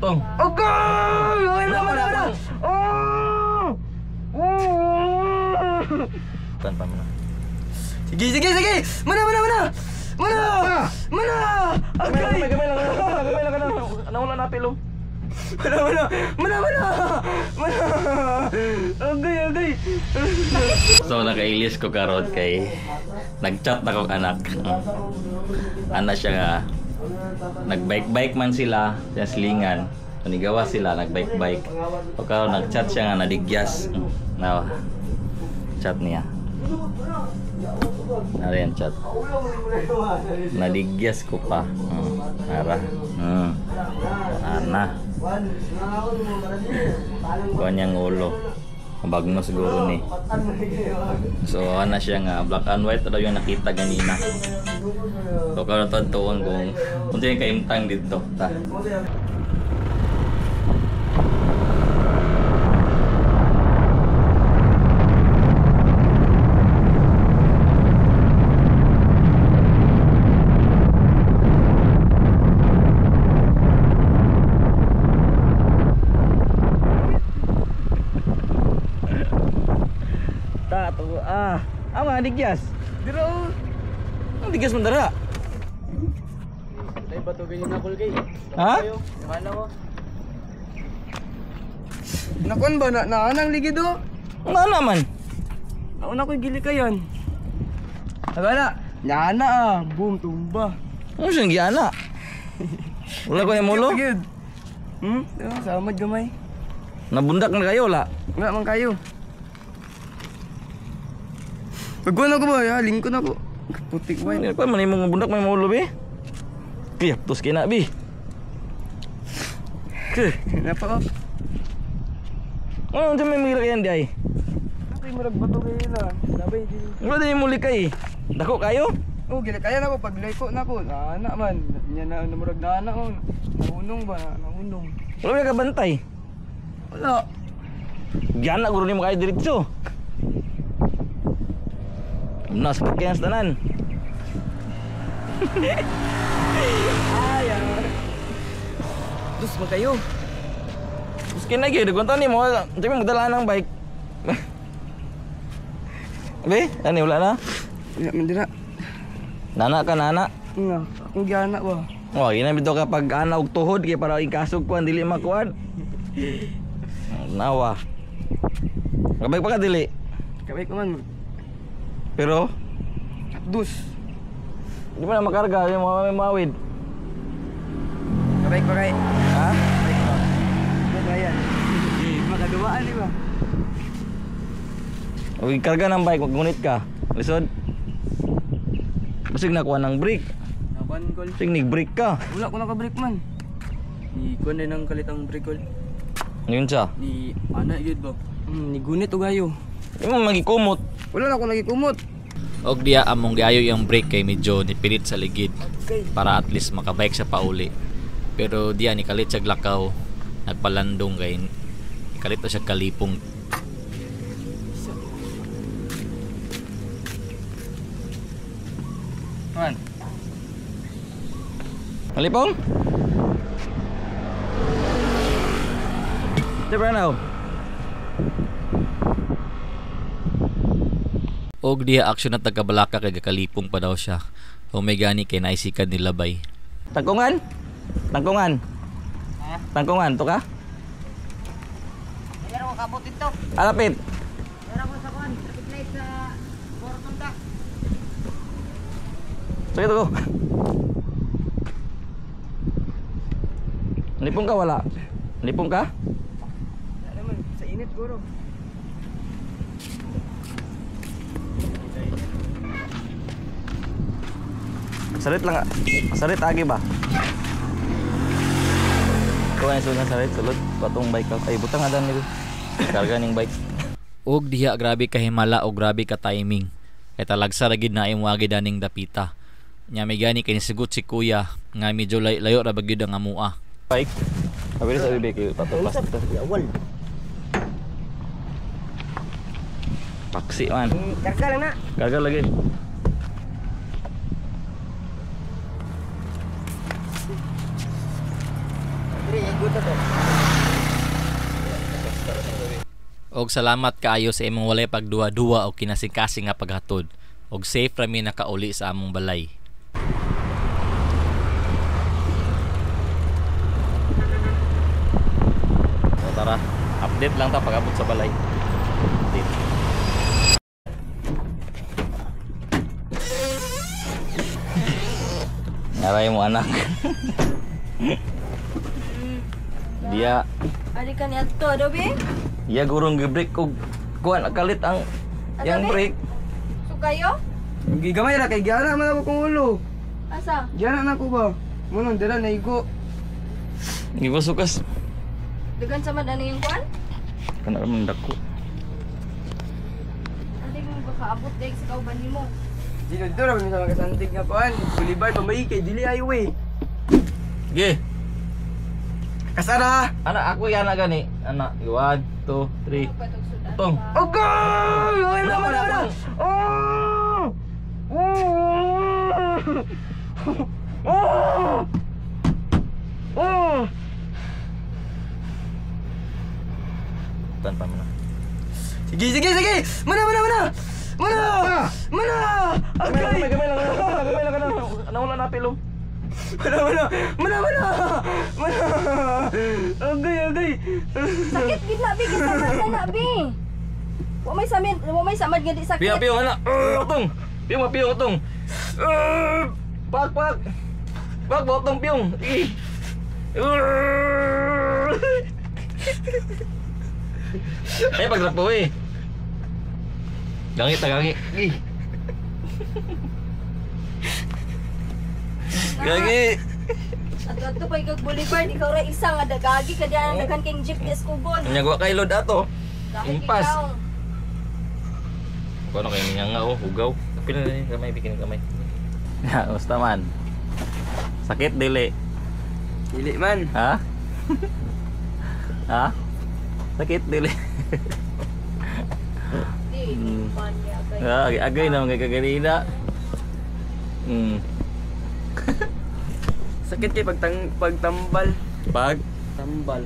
Tong. Okay! Okay na, wala na! Oh! Oh! Tan pa mo na. Sige, sige, sige! Mana, mana, mana! Mana! Mana! Gamay Okay! gamay lang, gamay lang gamay lang. Nawala na pilo. Mana, mana! Mana, mana! Mana! Okay, okay! So nakailis ko karon kay nagchat na kong anak. Ana siya nga nagbike-bike man sila sa slingan. Nigawa sila nagbike-bike. O karon nagchat siya nga nadigyas. Na chat niya. Nari ang chat. Nadigyas ko pa. Ara. Ana. Kuha niyang ulo. Bagno siguro ni. So ana siya nga black and white daw yung nakita ganina. So karon tuon kung unsa yung kaimtang didto ta. Ta to ah. Ama digyas. Dira oh! Ang digyas man dara. Tay bato ganyan na kay. Ha? Mana ko. Nakuan ba? Na naanang ligid oh! Ano naman? Nauna ko'y gili kayan. Nagana! Naana ah! Boom, tumba! Ano siyang giana? Wala ko yung mulo? Cute, Hmm? Samad gamay. Nabundak na kayo wala. Wala man kayo. Pagkuhan ako ba? Ya, lingkod ako. Putik ba? Ano pa man imong bundak may mulo bi? Kaya tos kina bi. Ke. Napa ko? Ano unsa may mira kayan di ay? Ay, murag bato kayo na. Sabay din. Wala din mo likay. Dako kayo? Oh, gila kaya na ako pag liko na ako. Naana man. Nya na murag naana ko. Naunong ba? Naunong. Wala ba kabantay? Wala. Giana guro nimo kayo diretso. Nas kaya sa tanan. Ay, ah. Dus man kayo. Tos kina gyud kung tani mo, unsa may magdala ng bike. Be, ani wala na. Wala man dira. Nana ka nana. Nga, akong giana ba? Oh, gina bitaw ka pag ana og tuhod kay para ikasog kuan dili makuan. Nawa. Kabay pa ka dili. Kabay ko man. Pero Dus. di pa na makarga, di mo may mawid. Kabay ko kay. Ha? Kabay ko. Gadayan. Makaduwaan di ba? Og karga ng bike, maggunit ka. Lisod. Basig nakuha ng brake. Nakuan kol. Basig nig brake ka. Wala ko naka-brake man. Ni kuan din ang kalitang brake kol. Yun siya. Ni ana gyud ba. Ni gunit og ayo. Di mo magikumot. Wala na ako nagikumot. Og diya among giayo yung brake kay medyo nipilit sa ligid para at least makabike siya pauli. Pero diya ni kalit siya lakaw, nagpalandong kay nikalit na siya kalipong. Man. Malipong? Di ba now? Og diya action na taga-balaka kay gakalipong pa daw siya. O may gani kay naisikan nila bay. Tangkungan? Tangkungan? Tangkungan, to ka? Meron ko kabot dito. Alapit. Meron ko sa kuan, traffic light sa Borotunda. Sige to go. Lipong ka wala? Lipong ka? Wala naman, sa init guro. Sarit lang. Sarit agi ba? Kuha yung sulod sarit sulod patong bike ka. Ay butang adan nito. Karga ning bike. Og diha grabe ka himala og grabe ka timing. Kay talagsa ra gid na imo agi daning dapita. Nya may gani kay nisugot si kuya nga medyo layo ra ba gyud ang amua. Bike. Kabili sa bibig kayo patong plastic. Awal. Taksi man. Karga lang na. Karga lagi. Dire, Abot na to. Og salamat kaayo sa imong walay pagduha-duha og kinasing-kasing nga paghatod. Og safe ra mi nakauli sa among balay. So tara, update lang ta pag-abot sa balay. Update. Naray mo anak. Dia, Ali ka ni adto, Adobe? iya gurong gi-break og kuan kalit ang yang brake. So kayo? Gigamay ra kay giana man ako kong ulo. Asa? Giana na ko ba? Munong dira naigo. Gipasukas. Dagan sa man ano yung kuan? Kana man dako. Ate mo baka abot deg sa kauban nimo. Dito dito ra mi sa makasantig nga kuan. Boulevard pamay kay dili highway. Ge. Kasara. Ana ako yan na gani. Ana, 1 2 3. Tong. Oh go! Ay, wala, wala, wala. Oh! Oh! Oh! Oh! Tan pa mo na. Sige, sige, sige! Mana, mana, mana! Mana! Mana! Agay! Gamay lang, gamay lang, gamay lang. Nawala na pilo. Mana, mana! Mana, mana! Mana! Agay, agay! Sakit gid na bi, gisamad na na bi. Wa may samid, wa may samad nga di sakit. Piyo, piyo, ana. Utong. Piyo, piyo, utong. Pak, pak. Pak, botong piyong. Ih. Ay, pagrapo eh. Gangi ta, gangi. Ih. Gangi. Ato-ato pa ikag boulevard, ikaw ra isa nga dagagi ka diyan daghan kay jeep des kugon. Nya wa kay load ato. Impas. Ikaw. Kuno kay nga nga oh, hugaw. Pila na ni kamay, bikin kamay. Ya, basta man. Sakit dili. Dili man. Ha? Ha? Sakit dili. Di, pan niya agay. Ah, agay na mga kaganina. Sakit kay pagtambal. Pag Tambal.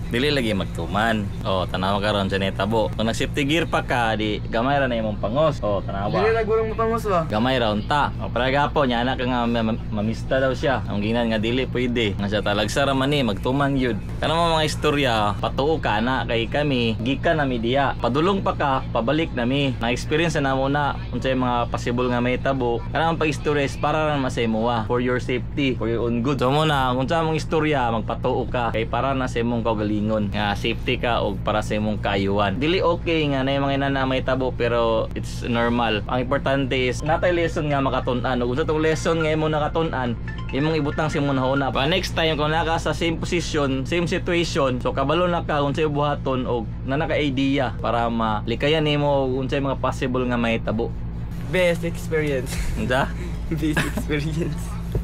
dili lagi magtuman. Oh, tanawa karon sa netabo. Kung nag-safety gear pa ka, di gamay ra na imong pangos. Oh, tanawa. Dili ra gurong mapangos ba? Gamay ra unta. O para gapon nya anak ka nga mamista daw siya. Ang ginan nga dili pwede. Nga siya talagsa ra man ni magtuman gyud. Kana mga istorya patuo ka na kay kami gikan na mi diya. Padulong pa ka, pabalik na mi. Na-experience na namo na unsay mga possible nga mahitabo. Kana ang pag-istorya is para ra naman sa imoha, for your safety, for your own good. So mo na kung sa mong istorya magpatuo ka kay para na sa imong kaugalingon nga safety ka og para sa imong kaayuhan. Dili okay nga na yung mga inana may tabo pero it's normal. Ang importante is natay lesson nga makatun-an. Ug unsa tong lesson nga imong nakatun-an, imong ibutang sa imong nahuna. Pa next time kung naka sa same position, same situation, so kabalo na ka unsay buhaton og na naka-idea para malikayan nimo og unsay mga possible nga mahitabo. Best experience. Unsa? Best experience.